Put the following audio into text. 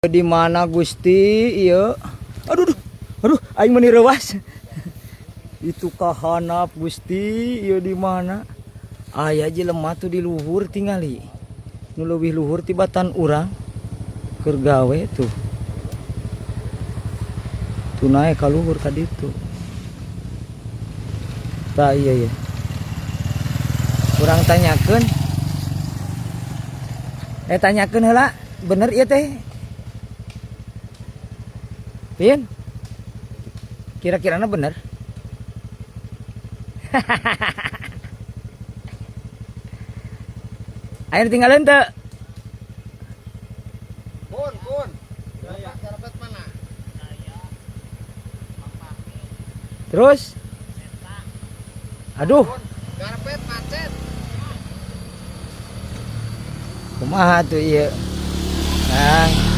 Di mana Gusti ieu? Aduh, aduh, aduh, aing meuni reuas. Itu kahanap Gusti, ieu di mana? Aya jelema tuh di luhur tingali. Nu leuwih luhur tibatan urang keur gawe tuh. Tuh naik ka luhur ka ditu. Tah iya ya. Kurang tanyakeun. Eh, tanyakeun heula, bener ieu teh? Pin? Kira-kirana bener? Ayo tinggalin teu. Pun, pun. Karpet mana? Terus? Aduh, Karpet macet. Kumaha tuh ieu? Nah.